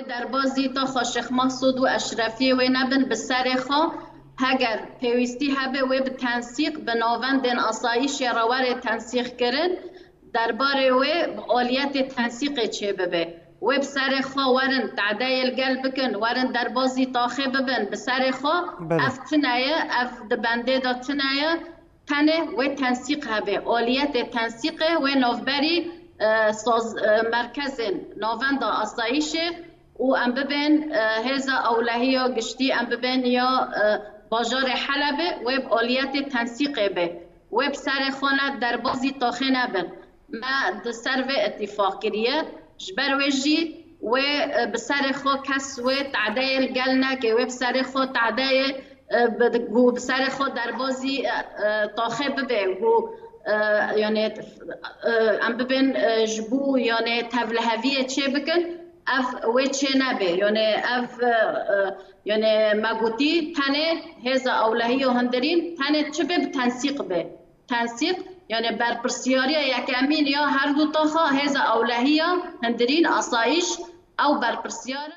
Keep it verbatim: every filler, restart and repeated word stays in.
Derbazî taxa Şêx Mehsûd û Eşrefiyê wê nebin bi serê xwe. Heger pêwîstî hebe, wê bi tensîq bi navendên asayîşê re were tensîq kirin. Derbarê wê bi aliyetê tensîqê çêbibe. Wê bi serê xwe werin tadeyê li gel bikin, werin derbazî taxê bibin bi serê xwe. Belê. Ev tune ye, ev di bendê de tune ye. Tenê wê tensîq hebe. Aliyetê tensîqê wê navberî, e, saz, e, merkezên navenda asayîşê û em bibên, e, hêza ewlehiya giştî, em bibên ya, e, bajarê Helebê, wê bi aliyetê tensîqê be. Wê bi serê xwe ne derbazî taxê nebin. Me di ser vê îtîfaq kiriye. Ji ber wê jî wê, e, bi serê xwe kes wê tadeyê li gel neke, wê bi serê xwe tadeyê, e, bi, ku bi serê xwe derbazî, e, e, taxê bibe, ku, e, yani, e, em bibên, e, ji bo, yani, tevliheviyê çê bikin, ev wê çê nebe. Yani, ev, e, e, yani, me gotî tenê hêza ewlehiya hundirîn tenê çi be, bi tensîq be. Tensîq, yani, berpirsiyariya yekemîn ya her du taxa, hêza ewlehiya hundirîn, asayîş, ew berpirsiyar e.